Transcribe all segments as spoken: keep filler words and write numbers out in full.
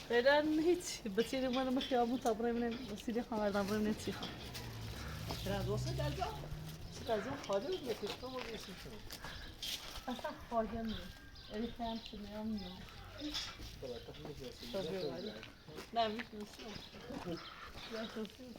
Verden hiç. Basiri umarım ki, ama tabra evine, basiri havardan evine çıkar. Biraz olsa geldi. Biraz olsa hadi bir şey, tamam, bir şey. Asa hocam. Evet, sen şimdi anlıyorum. Tabii, öyle. Ne bileyim. Biraz olsun.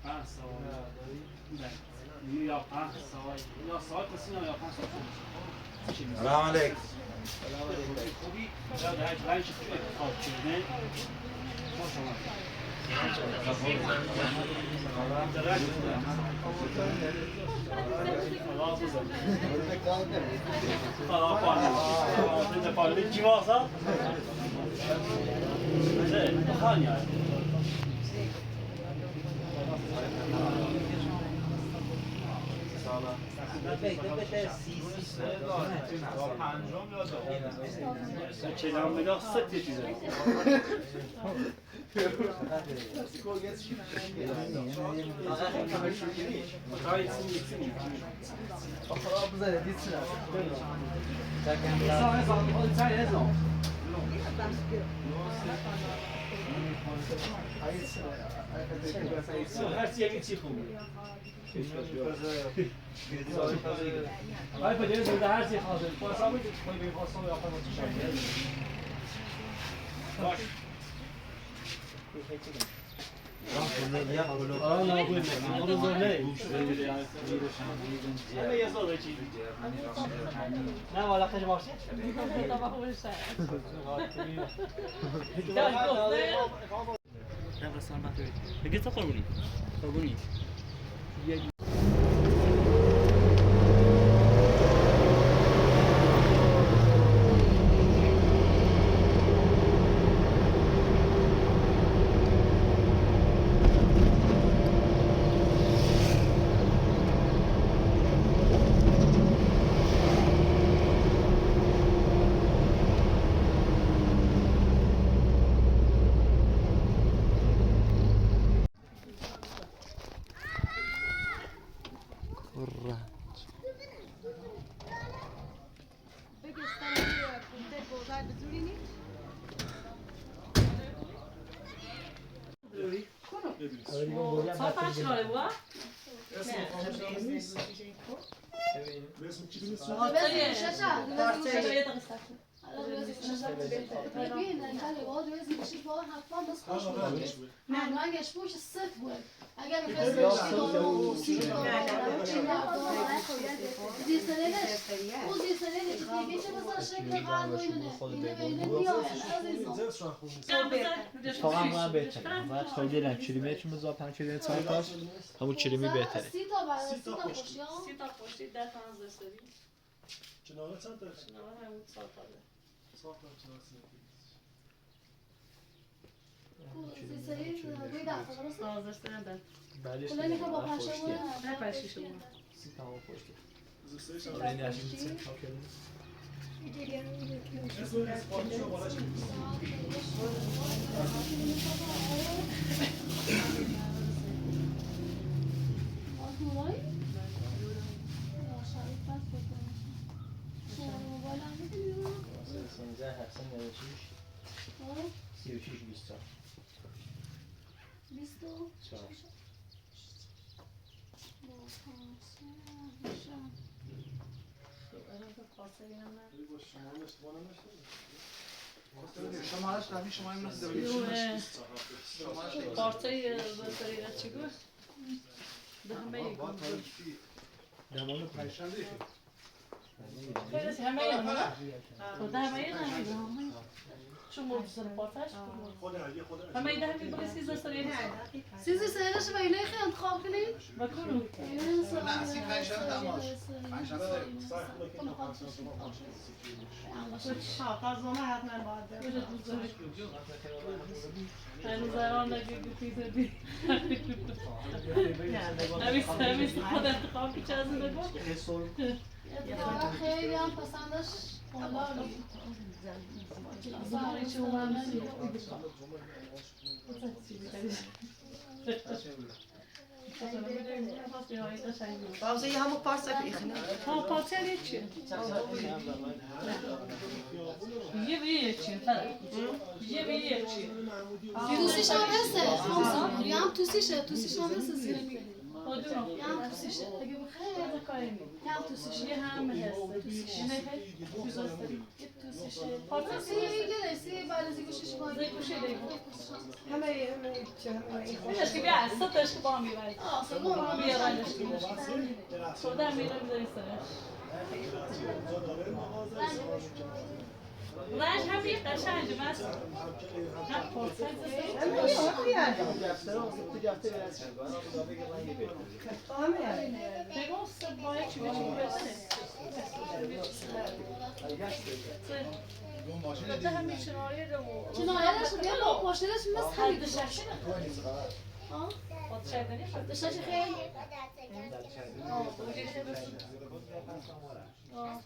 Ah, so, bem, melhor, ah, so, melhor só que assim, melhor, ah, só. Salam alaikum. Tamam, çürüme beteri. Sita poşi, dert hans desteri. Çinava çanta? Çinava hem çanta. Çanta, çanta. Hazır, sen de. Bale, kula nika ba paşa. Ne paşa şu? Sita poşi. Sen de her, sen de her. سی و شش بیست و چهار. بیست و چهار. شمارش دارم، شما این مثل پارچهٔ، اه، چی گفت؟ ده همه یک. ده مال پنجشنبه. همه یک. خب، ده همه یک، همه یک. چون مرد سر پارچه‌اش. همه یک، ده همه یک. سیزده ساله. سیزده ساله شما اینه خیلی انتخاب کنید. بکنم. نه، سی پنجشنبه تماس. پنجشنبه. ها، پس زمان حتما باید برم. هنوز الان نگه گفتی زدی. همیشه، همیشه خود انتخاب که چه از این بگو. اتفاقا خیلی هم پسندش بالا بود. بابا، یه همون پارسا که ایخنه. ها، پارسا یه چی؟ یه به یه چی؟ یه به یه چی؟ دوستیش هم هسته، خمسه. یه هم دوستیشه، دوستیش هم هسته زیرمی. Oldu mu? Ya, tu sesi. Agi, bu xeyr, da kayım. Ya, tu sesi. Ya, ha, me heste. Tu sesi. Ne fe? Güzel. Tu sesi. Parça. Hemen, hemen, hemen. Acho que vem, só tens que bom, vai. Ah, só não, não, não. Só dá-me não dizer isso. Bunlar hep bir taşancı, ben. Hep portre. Hemen yok yani. Tamam yani. Pegou o sabão e tive de conversar. Daha bir şey var ya da bu. Şuna hele şuraya bak, boşuna şimdi sen. Dışarı. Ha? O dışarıda ne? Dışarı çıkayım. Ha, bu gece. Ha.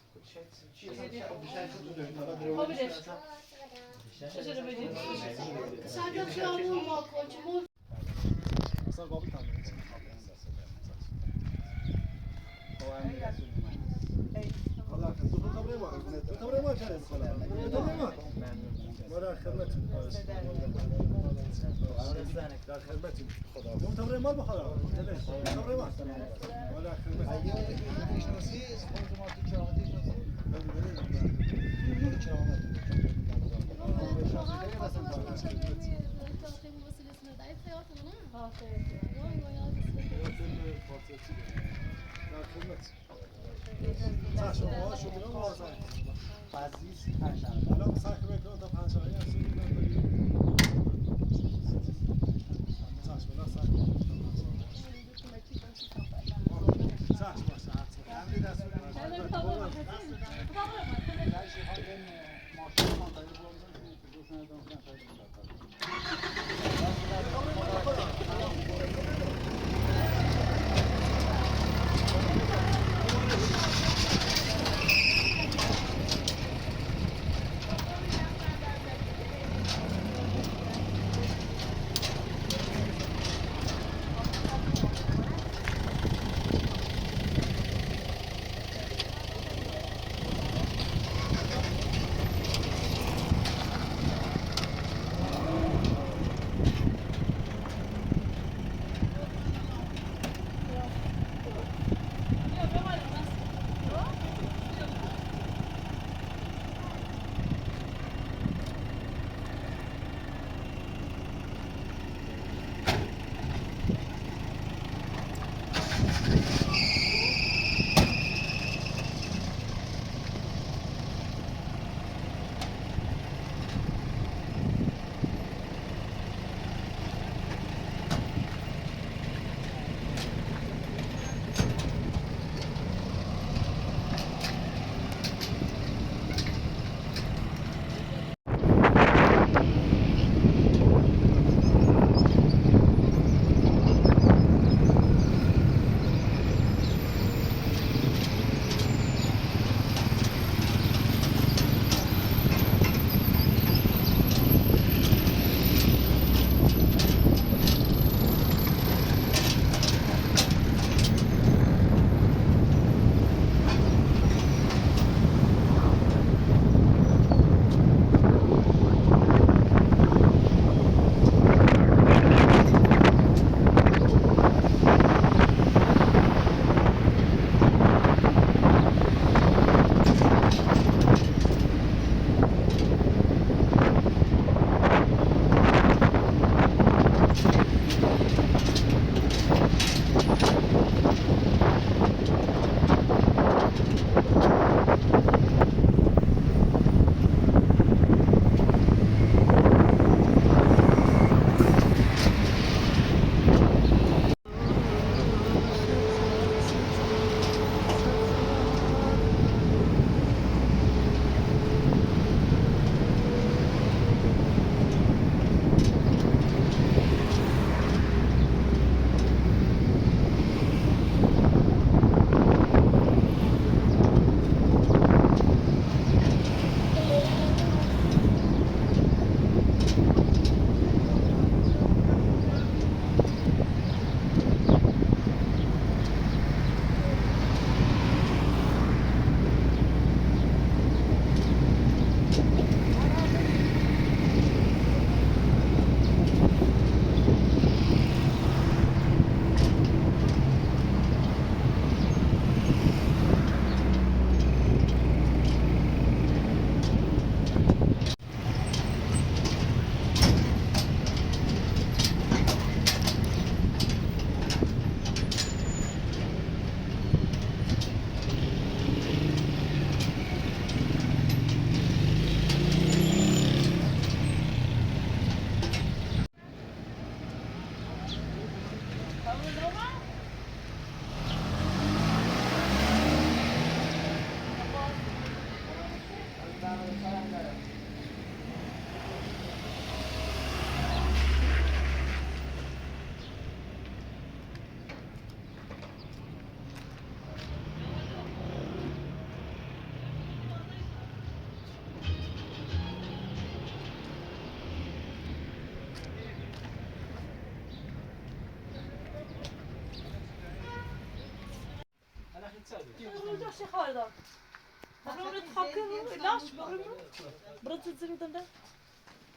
Bırak zırzırı da.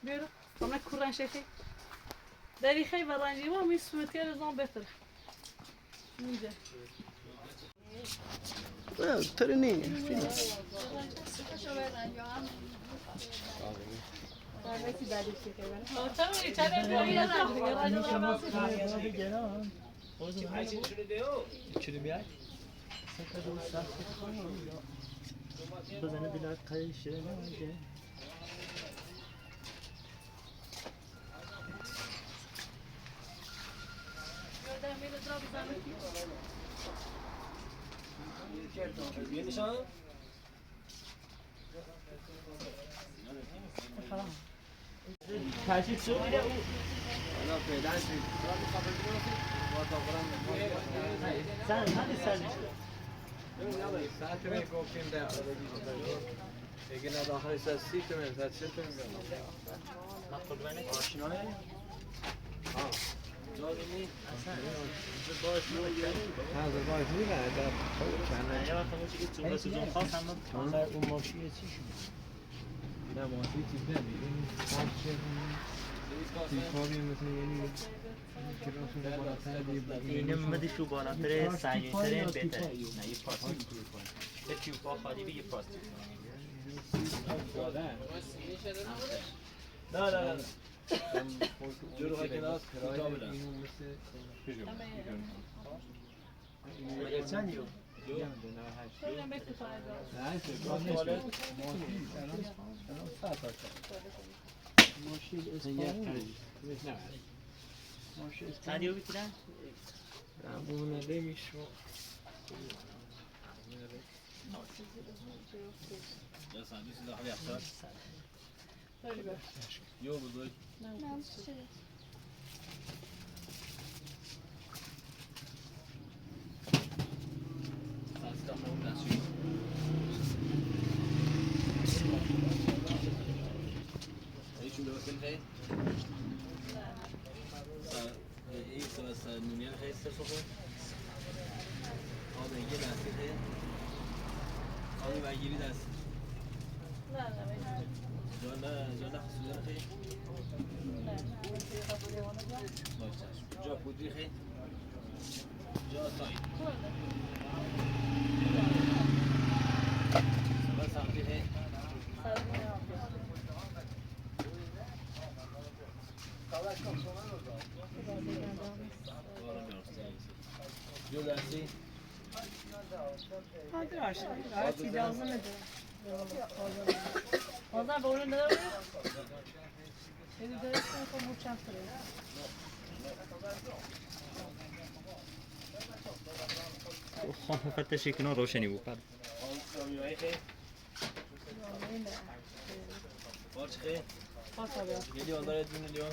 Buyurun. Ama Kur'an şefi. Dari khayba ranji wa mi sumetiya zan better. Şimdi. Well, tell me. Tamam, içeri. بزنه بیلار قیشه. تشریف شو میره او. سن، هادی سن. ساعت رو گفتیم ده. اگه نه داخل ساعت سی تومن، ساعت سه تومن. مقبول بنه. آشنایه؟ ها. جا بینی؟ ها، زبایش می‌ره، در چند. یا، خب، چیزی تو بس زون خواست هم. آخر اون ماشین چی شد؟ نه، ماشین چیز نبود. این پارک چه؟ این کاری مثل یعنی اینم مدی شو بالاتره، سنگین‌تره، بهتره. نه، یه پارک. یه تیوب با خالی بی، یه پارک. نه، نه، نه. جلو خاکی ناز، کوتاه بلند. مگه چند یو؟ یو. نه، سه، باز نیست. الان، الان ساعت هشت. ماشین اسپانیایی. نه. ماشین اسپانیایی. چند یو بیتیرن؟ همون نمی‌شه. Ya sen de silah yapsa. Yol budur. Hiç mi bakın hey? Sen Ey, ey, sen, sen, niye heste sokuyor? Abi, gel artık, hey. Abi, ben gibi dersin. Zona, zona kusuyor, hey. Bak, sen, çok kötü, hey. Çok tay. Sana sanki, hey. Hadi başla. Hadi lazım eder. Ondan böyle ne oluyor? Evi böyle sonra muçan sürüyor. خانم فتشی کنار روشنی بود. Kaç ki? Geliyor, onlara dönülüyor.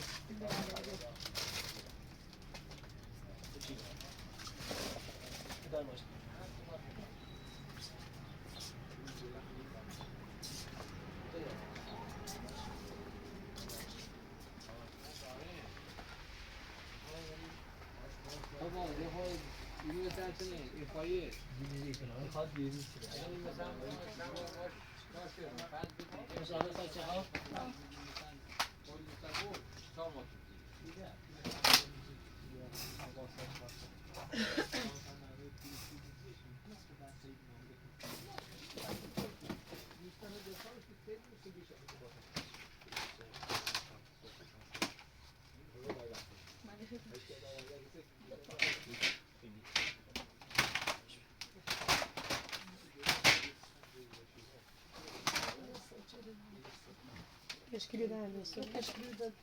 Teşekkür ederim. Teşekkür ederim.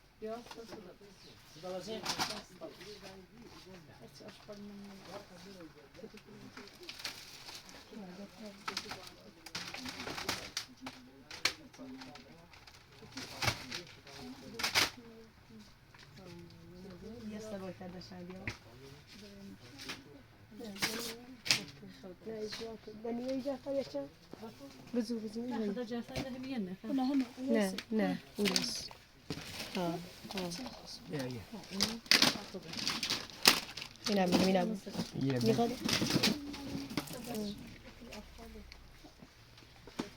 Я с тобой тогда шагал. Да, не я, я. Бузу, бузу. Не, не, улус. Ха, ха. Ина, ина. Ина. Ина.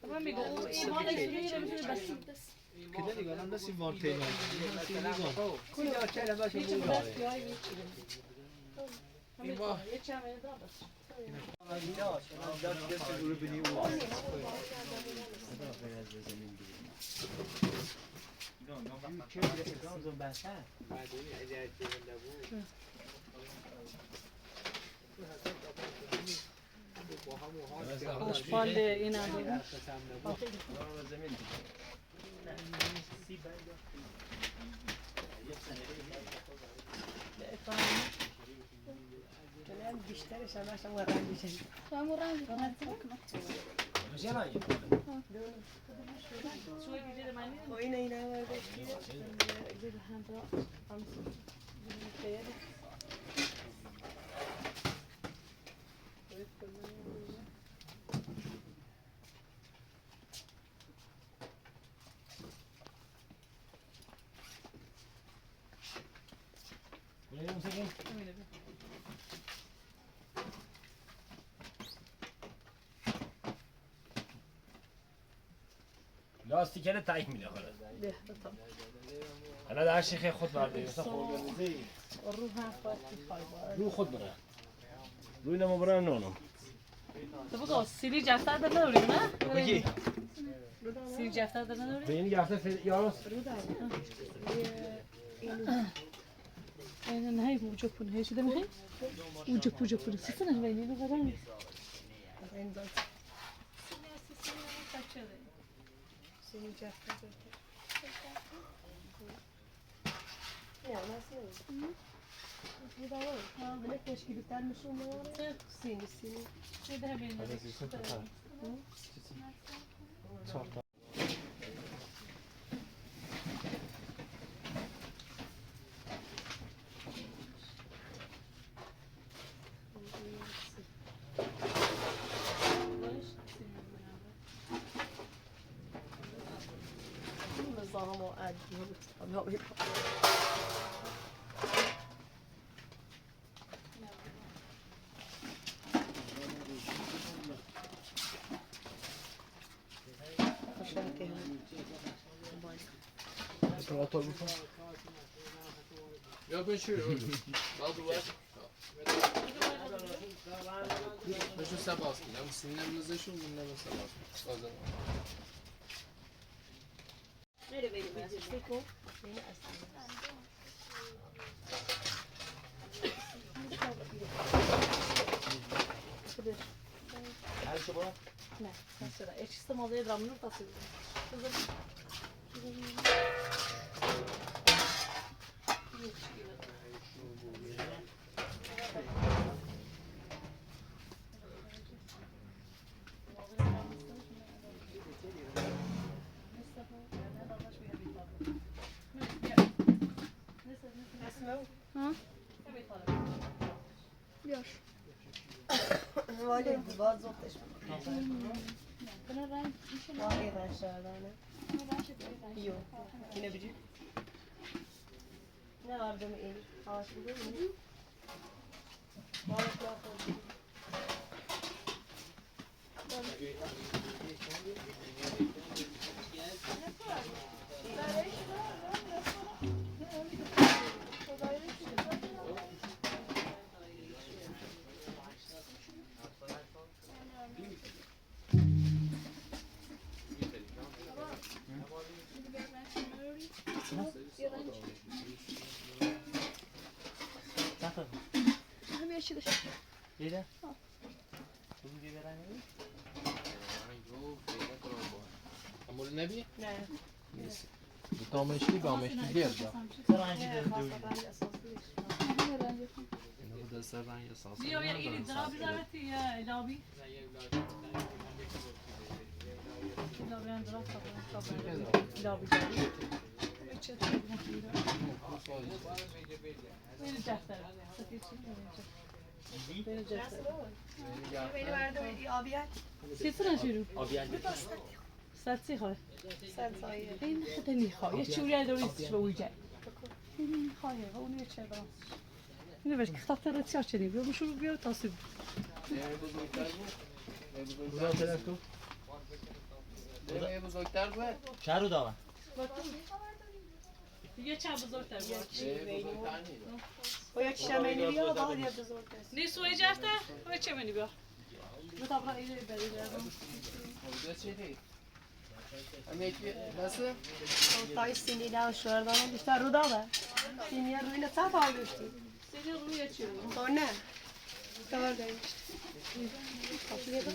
Tamam, amigo, o, o vale aí, ele vai ser bastante. Kidani gona, nasıl var tema? Kidani gona. Hiç mi dest yayı. Ama geçen beni daha da. Hoş bulduk, inanın. Gelen müşteri sana, sana rangi şey. Sana rangi. O yine yine var da işte. Lastikleri takmıyor. Ja, tamam. Ana da şey khut var diyor. Ruh ha. Ruh khut bırak. Ruh ne mi bırak, no, no. تو بگو، سیلی جفتر در نداری، نه؟ بگی. سیلی جفتر در نداری؟ Beni jafta fe-, yalnız. Ha. Ee, e, Aynen, hey, bu çok bunu, hey, şu demek, hey. Bu çok, bu çok bunu. Sizin ne, ben yine kadar. Seni çarptı. Ya, nasıl? Bu da var. Ha, bu ne keşke bir tane şunu var. Seni, seni. Şey daha benim. Hadi, sizin kadar. Çok. Ja, bin schön. War du was? Ja. Nicht ist der Basten. Wir haben es in der Session, in der Basten. Also. Hı? Gör. Var det, det var så. Var det den skjøren? Jo. Yine bir. Ne vardı mı el? Ağaç biliyor musun? Var. Tamam, yaşlı. Yürü. Bunu bir veren mi? Amor, ne bi? Ne? Yes. Tamam, işte, tamam, işte, diğer de. Sarıncı da dövüyor. Bu da sarıncı esası. Yok, ya, iyi, daha bir davet ya, Elabi. Elabi, ben daha sabah, sabah. Elabi, Elabi. Verecekler. Verecekler. Beni verdi o abi yer. Kesin açıyorum. Abi yer. Salçayı koy. Salçayı. En hadi ne koy? Ya çiğ ya da hiç şey olacak. Hayır, onu içeride. Ne var? Kitapları açıyor seni. Bu şu bir tasım. Burada teleskop. Çağrı da var. Bakın. Geçen bu zaten. O yakışan beni bir daha diye de zor. Ne soyacak da? O içemeni bir. Bu da bırak ileri beri. Nasıl? Ortayı sinirler şu aradan işte Ruda var. Sinir Ruda sağ kalmıştı. Seni Ruda açıyorum. O ne? Tamam demişti. Kapıya bak.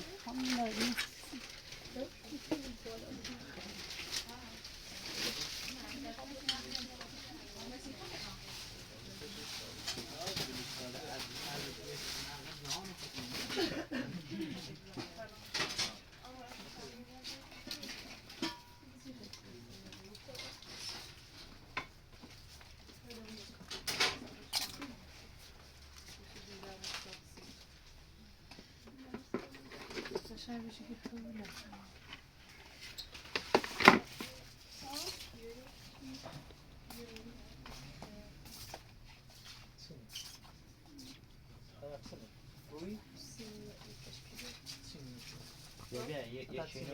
Ja, ja, ja, ja, schön.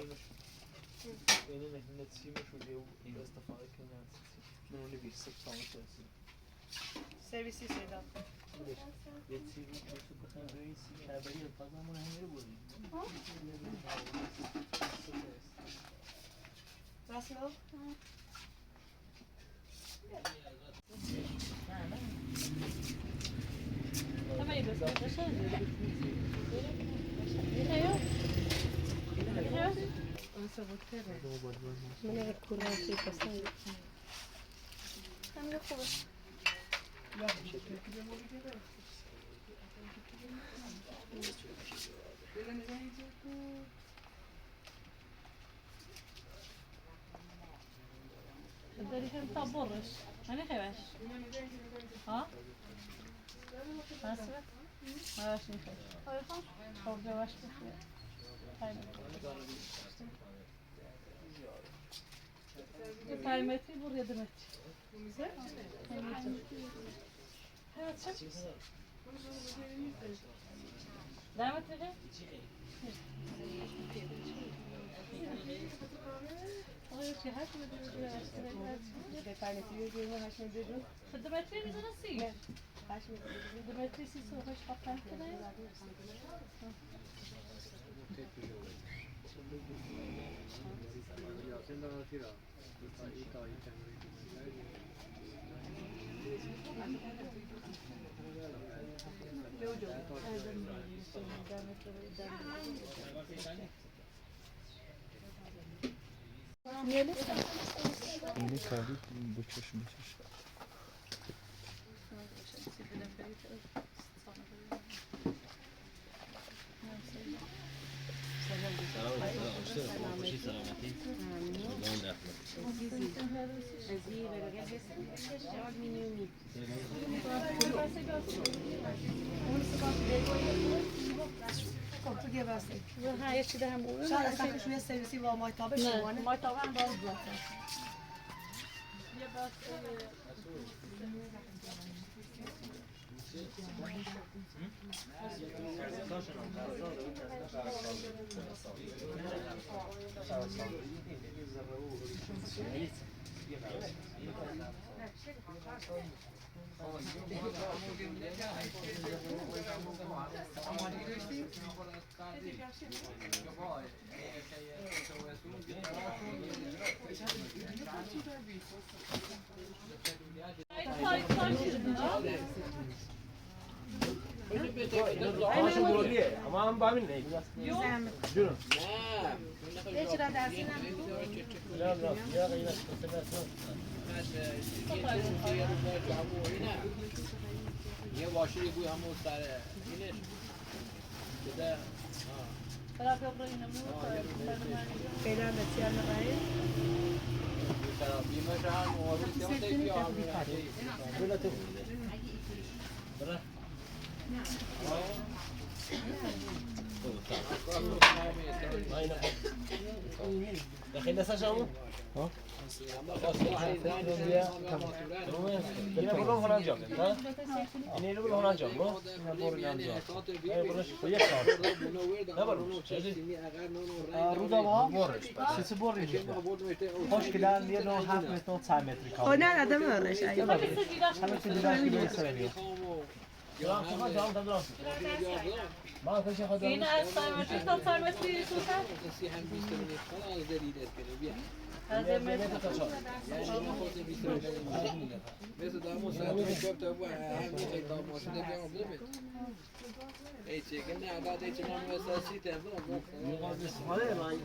Servisi Sedat. Nasıl? Dari hem taborres. Ani heves. Ha? Nasıl? Nasıl? Orada başka şey. Aynen. Taymeti buraya demek. Devam et hele. Oluyor ki, her türlü bir şey var. Demek ki, bir şey var. Demek ki, bir şey var. Demek ki, siz hoş bakar. Yine kaldı. Bıçış, bıçış. Ama ben bamin ne? Yok. Yürü. Yavaş yürü, bu hamur sarı. Yine. Bir de, ha. Bella da Tiana Rai. داخل لسه شامو؟ ها؟ Yine bunu kullanacağım, ha? Yine bunu kullanacağım, bu? Yine bunu kullanacağım. Hayır, bunu şu, bu yakar. Ne var bu? Ruda var. Sesi bor. Hoş geldin diye no half metre, no çay metre kaldı. O ne adam var şey? Hemen bir ilaç gibi söylüyor. Yine Alzheimer, Alzheimer diyorsun sen. Alzheimer. Mesela daha bu saat çok da bu, ha, bu şey daha maçı da bir anlamı. Ey, çekin ne, aga da çekin ama mesela site bu. Yok abi, sıfır lan.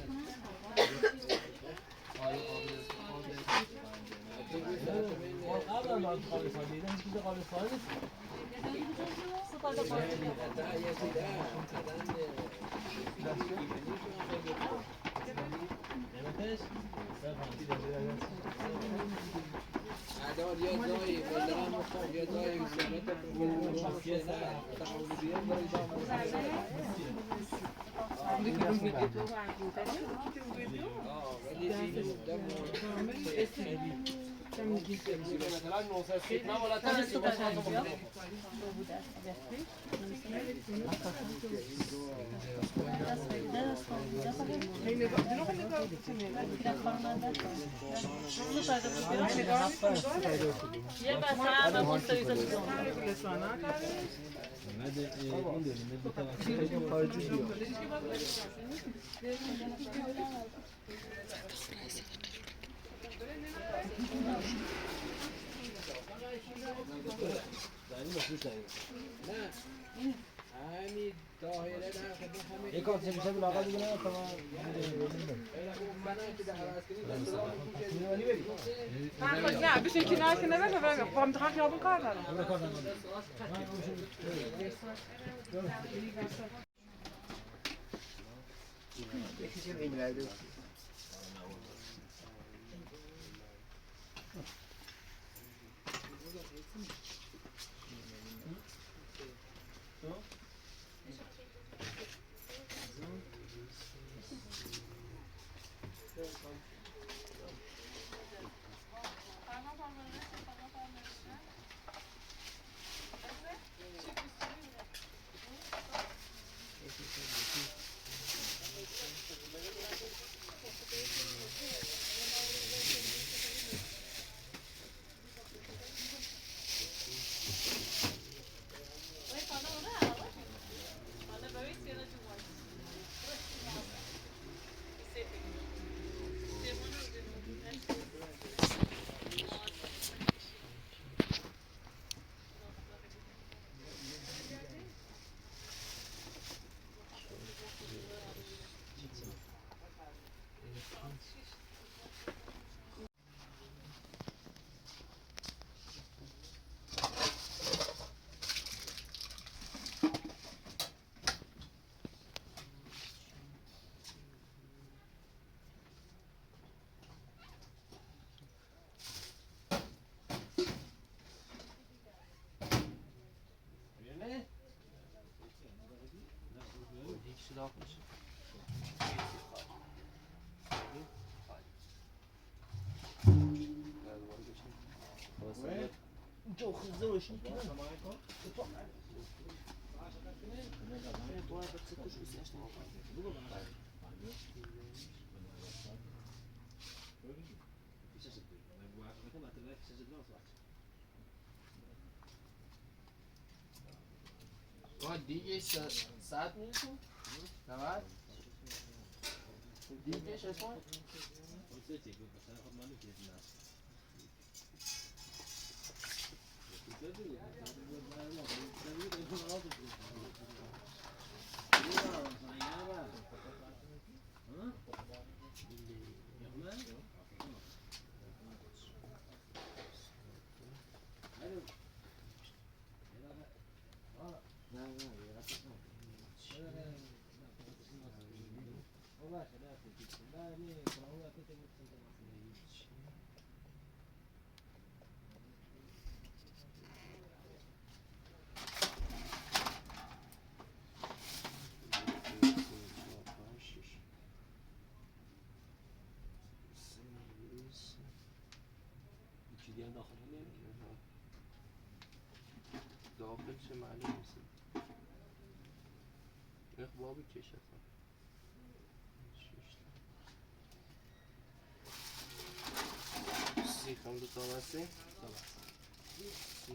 نه، بشین کنار که نبشه، برم. با هم می‌خوام خیابون کار دارم. Ó, D J Sa-, Sat. Tá lá. D J Sasson. داخل شمالی می‌شه. اخ، بابی کش اصلاً. سی، خانم دو تا هستی؟ سی.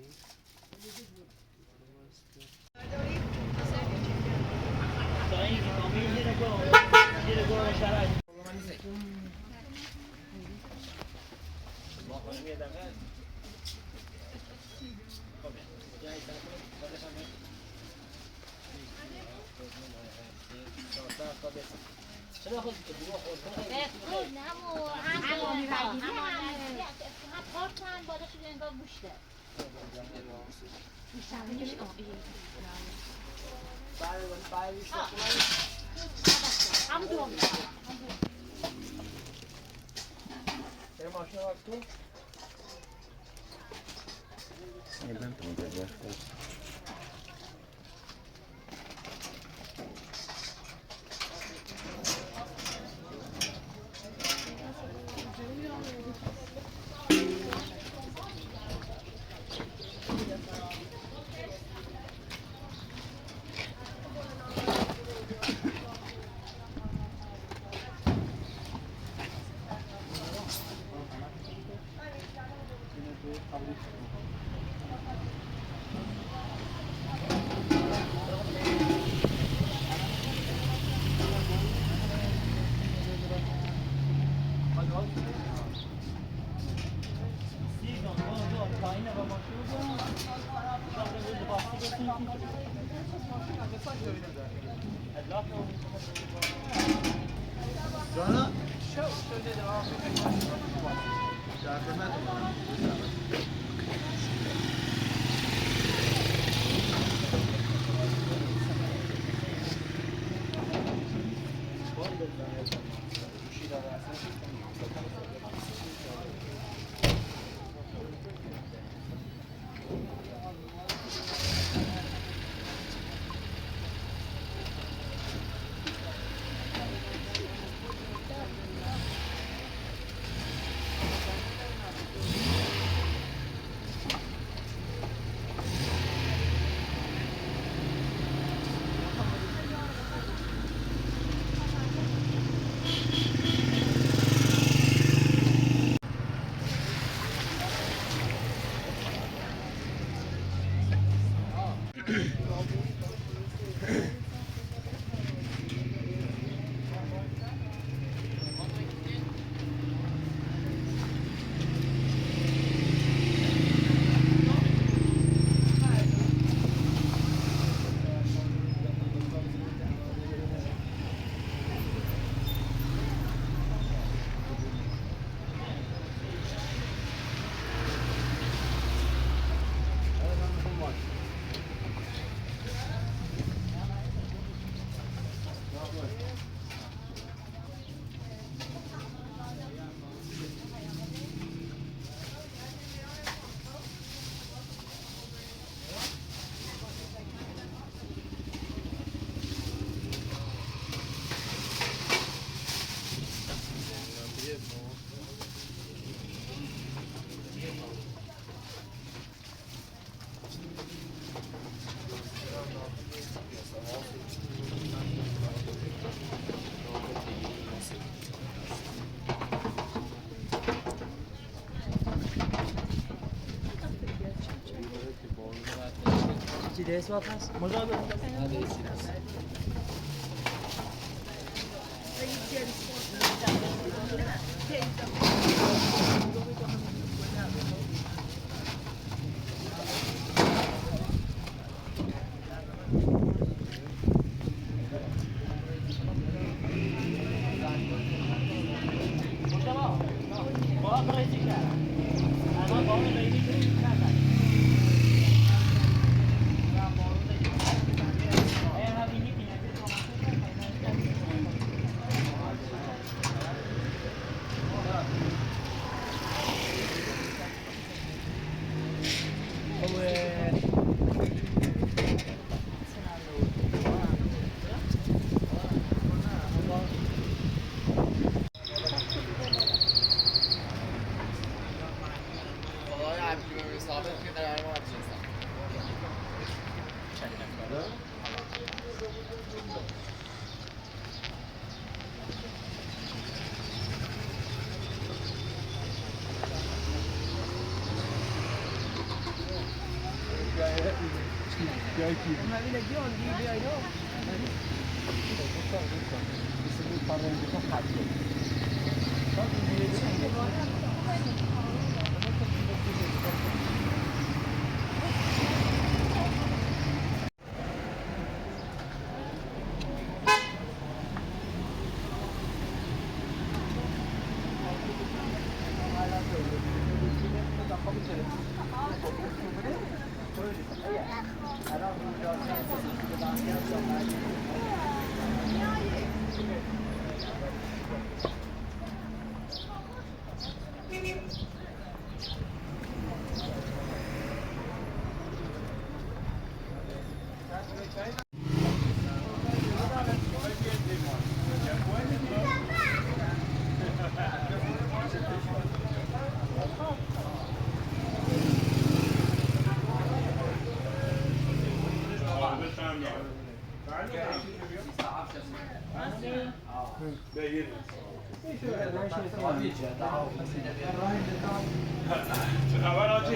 چه خبر حاجی؟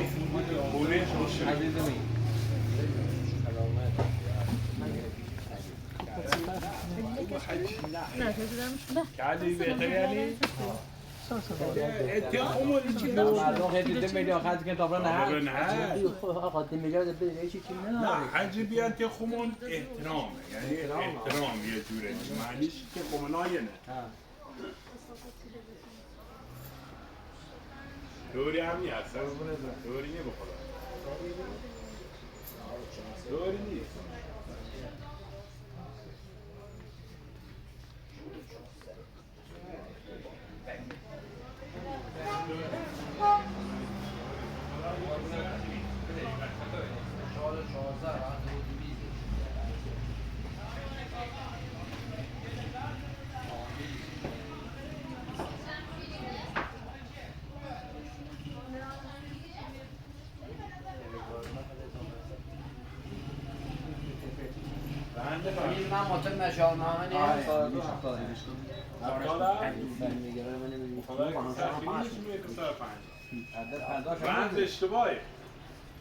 خوبی؟ خوش اومدی. سلامت. کلی بهتر یعنی؟ اه، اه، تخمون چی؟ نه، مردم خیلی دیگه می‌گن، خیلی که دابران نه. دابران نه. آقا، دیگه می‌گن، به هیچ چی نه. نه، حاجی بیان تخمون احترامه. یعنی احترام یه جوره. معنیش تخمون نه. ها. دوری هم نیست. دوری نیه بخدا. دوری نیست. بنده فقط. من مطمئن نشانه‌نامه آه، نیم سال دو هفته داشتم. هفتاد؟ خدا سختی نیست، می‌گه که صد و پنج. رمز اشتباهه.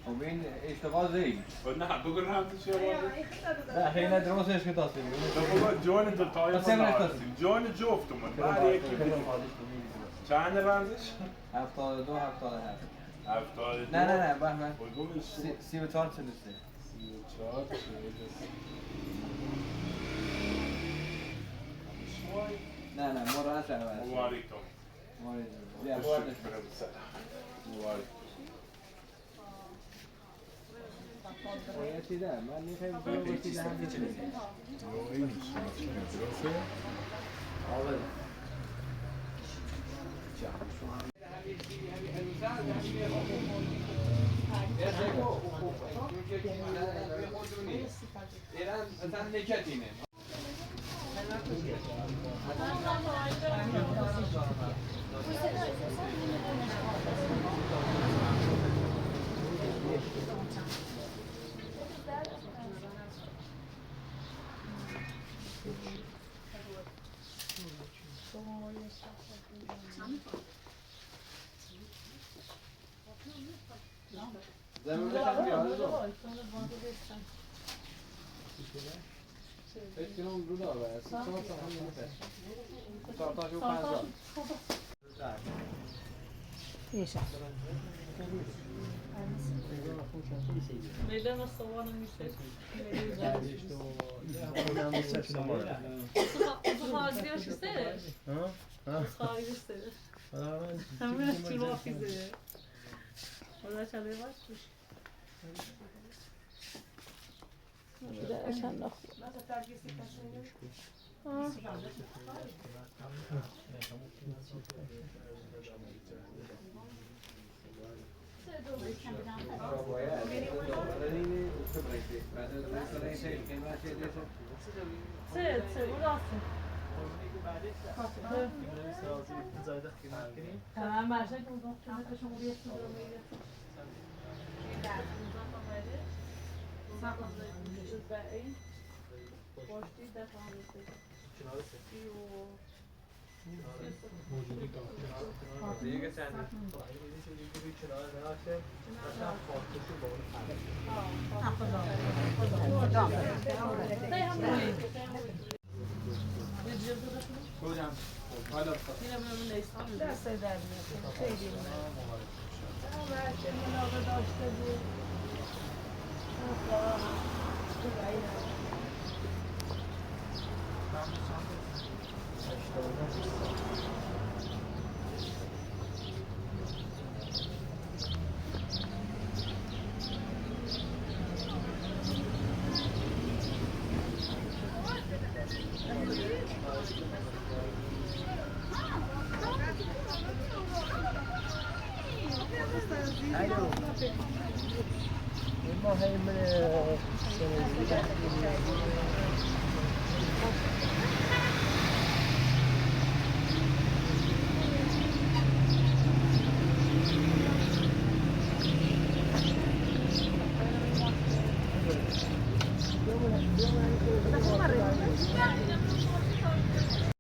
خب این اشتباه زی. خب نه، بگو رمزش چیه بازی؟ نه، خیلی درستش که تصمیم. تو بگو جان دو تایی من نرسیم. جان جفتمون. هر یکی بگو. چند رمزش؟ هفتاد و دو، هفتاد و هفت. هفتاد و دو. نه، نه، نه، بر، بر. بگو سی، سی و چهار، چهل و سه. سی و چهار، چهل و سه. نه، نه، ما راحت عوض. مبارک تو. مبارک. بیا، مبارک. مبارک. باید چی ده؟ من می‌خوایم بگم چی ده هم بشه. Yaşa. Meydan soğanın yüksek. Uzun ha-, uzun ha gidiyor işte. Ha? Ha? Uzun gidiyor işte. Hemen çıkmak üzere. Orada çalıyor var. Bir de sen de. Ha. Çi, çi, burası. Tamam, ben şey buldum.